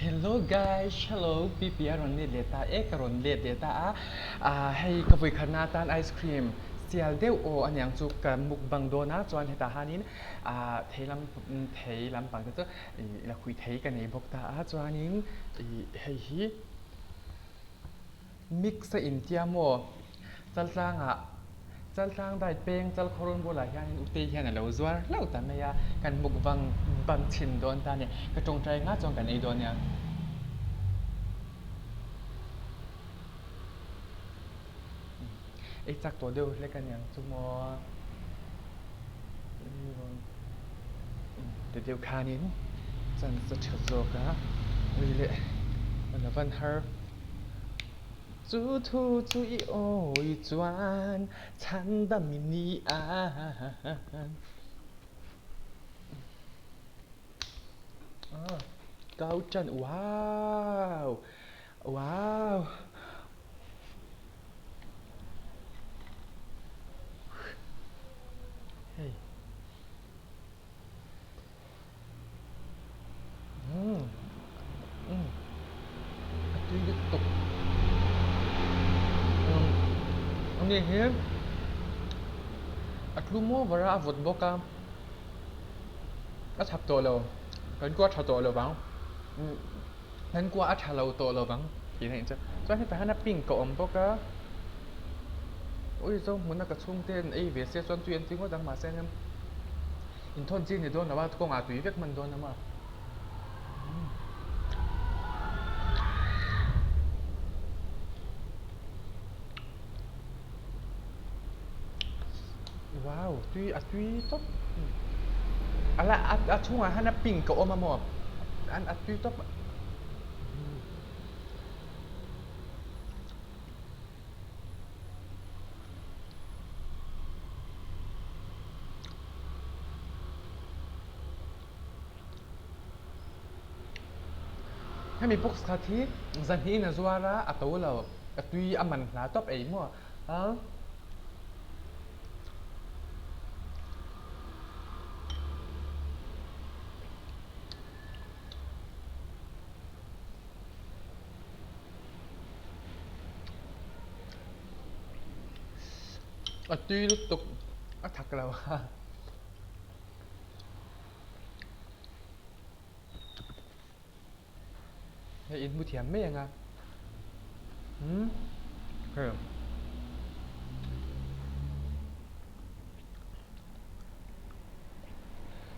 Hello guys, hello PP a rawn let leh ta e, ka rawn let leh ta a, ah hei ka vawikhatna atan ice cream sial deuh aw aniang chu ka mukbang dawn a, chuan hetah hianin ah thei lam thei lampang te chu ih lakhuih thei ka nei bawk ta a, chuanin ih hei hi mix a intia maw chaltlangah Chaltlang dai peng Chalkhawrawn bulah hianin Utei hian a lo zuar hlauh ta mai a, kan mukbang bang chhin dawn ta a ni. Ka tawngtai nga chuan kan ei dawn nia. Ei chak tawh deuh hlek a niang chu maw. Ti deuh khanin chance a tha zawk a, ui leh a la van har. Chu thu chu i awi chuan chhandam i ni ang. Kau chan wow wow. Hei. A tui lutuk. Ani hi a tlum over a, a vawt bawk a, a chak tawh lo, kan kua tha tawh lo vang, kan kua a tha lo tawh lo vang tih na inchuan. Chuan hetah hian a pink a awm bawk a, ui Zohmuna ka chhungte an ei ve sia chuan tui an ti ngawt ang mahse Inthawn chi ni dawn lo a, kawngah tui vek hman dawn a maw? Wow, tui a tui tawp. A la a chhungah hian a pink a awm a maw? A tui tawp. Hemi box khat hi zahnih in a zuar a, a to lo, a tui a man hla tawp ei maw a. A tui lutuk a thak lo a. Hei in hmu thiam mai ang a. Hmm. Hei.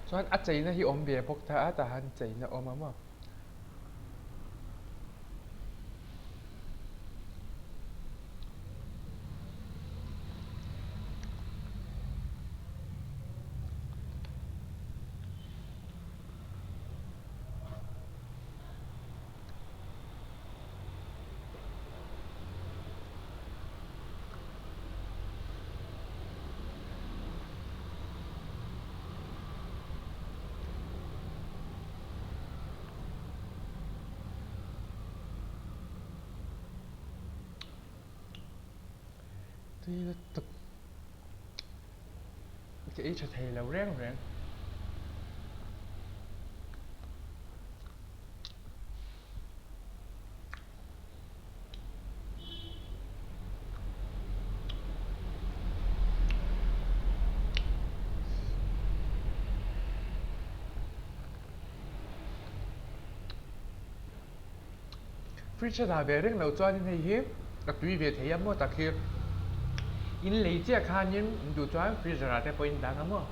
Chuan a cheina hi awm ve bawk ta a tah hian cheina awm a maw. Tui lutuk ka ei tha thei lo reng reng. Fridge a dah ve reng loh chuanin hei hi a tui ve thei a maw tak hi in lei chiah khanin in duh chuan freezer ah te pawh in dang a maw.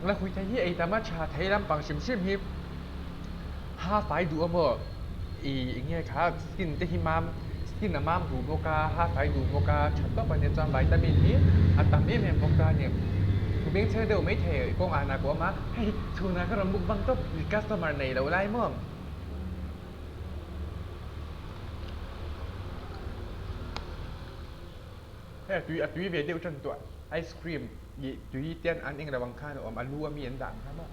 La hui thei hi ei tam a tha thei lampang hrim hrim hi ha fai duh a maw ih eng nge kha skin te hi mam skin a mam duh bawk a ha fai duh bawk a tha tawp a nia chuan vitamin hi a tam em em bawk ta a ni bengchheng deuh maithei kawng ah nak a awm a hei chhunah ka rawn mukbang tawp customer nei loh lai maw. Hei a tui a tui ve deuh tan tawh ice cream ih tui te an eng lo ang khan a awm a lu a mi an dah ang kha maw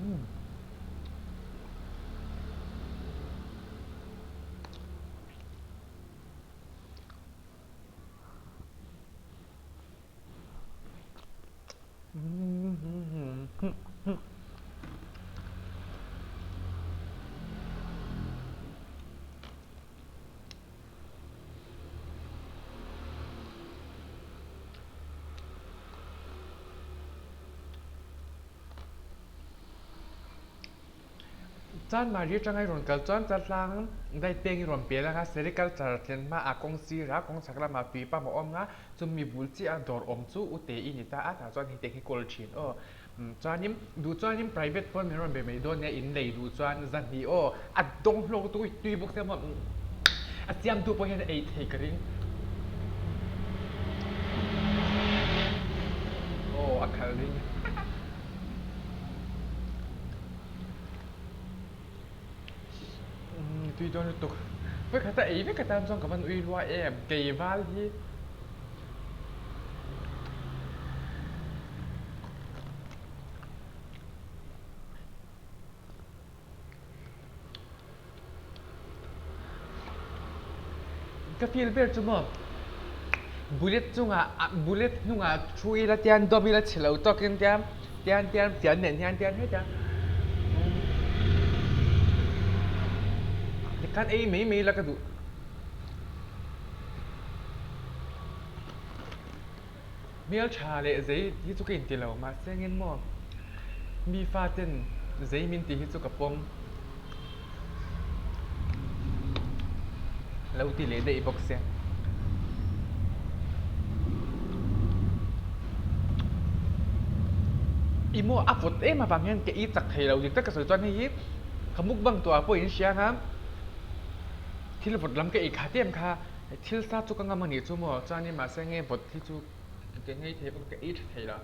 umm. Chanmari atanga i rawn kal chuan Chaltlang diet peng i rawn pel anga Sericulture thlen hmaah kawng sirah kawng chhak lamah tui pump a awm anga chumi bul chiah a dawr awm chu u te i ni ta a tah chuan hetiang hi kawl thin aw. Chuanin duh chuanin private pawn min rawn be mai dawn nia in lei duh chuan zahnih aw a dawng hlawk tui tui bawk sia maw a siamtu pawh hian a ei thei ka ring aw a khalh ring tui dawn lutuk vawikhat a ei vek atan chuan ka van ui lua em kei val hi. Ka feel ber chu maw bullet chungah bullet hnungah thu ila tian dawm ila chhe lo tawkin tian tian tian fian nen hian tian heta tikhan ei mai mai ila ka duh. Hmeltha leh zei hi chu ka inti lo mahse engin maw mi faten zei min tih hi chu ka pawm lo ti leh daih bawk sia. I maw a vawt em avang hian ka i chak thei lo dik tak ka sawi chuan hei hi ka mukbang tawh ah pawh in hria ang a. Thil vawt lam ka ei khat em kha, thil sa chu ka ngam a nih chu maw, chuanin mahse nge vawt hi chu ka ngei thei bawk ka ei tha thei lo.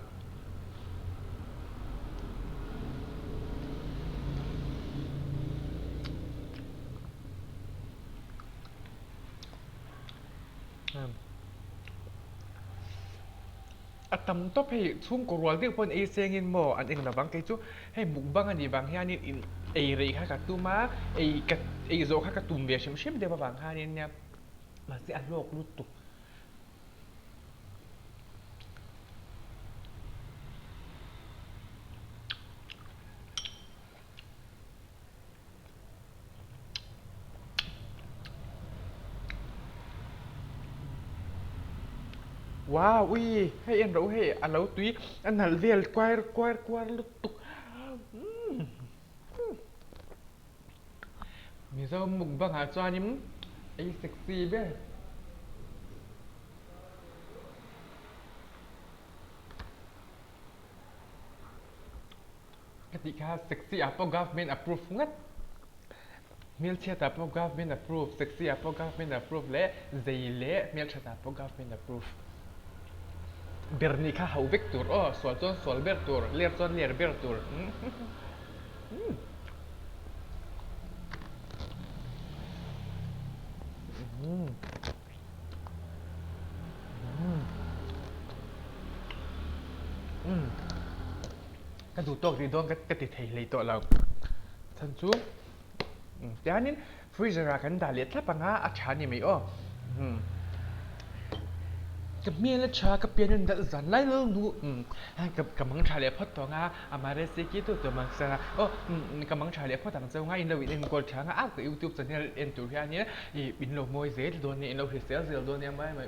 A tam tawp hei chhungkaw rual deuh pawhin ei sengin maw an eng lovang kei chu hei mukbang a nih vang hianin in ei rei kha ka tum a ei ka ei zawh kha ka tum ve hrim hrim deuh avang khanin nia mahse a hlawk lutuk. Wow ui hei en rawh u hei a lo tui a nalh vel kuar kuar kuar lutuk Mizo mukbang ah chuanin ei sexy ber. Ka tih kha sexy ah pawh government approve ngat, hmelchhiat ah pawh government approve, sexy ah pawh government approve leh zei leh hmelthat ah pawh government approve. Ber nih kha hauh vek tur aw, sual chuan sual ber tur, ler chuan ler ber tur. Ka duh tawk rih dawn ka ti thei hlei tawh lo. Chhan chu tianin freezer ah kan dah leh thlap ang a, a tha ni mai aw. Ka hmel a tha ka pian a nalh zan lai lo nu ka mang tha leh phawt tawh ang a, Amaresi ki tu tu mang sela aw ka mang tha leh phawt ang cheu nga in lo in enkawl tha ang a, ka youtube channel en tur hianin in lo mawi zel dawn nia in lo hrisel zel dawn nia mai mai.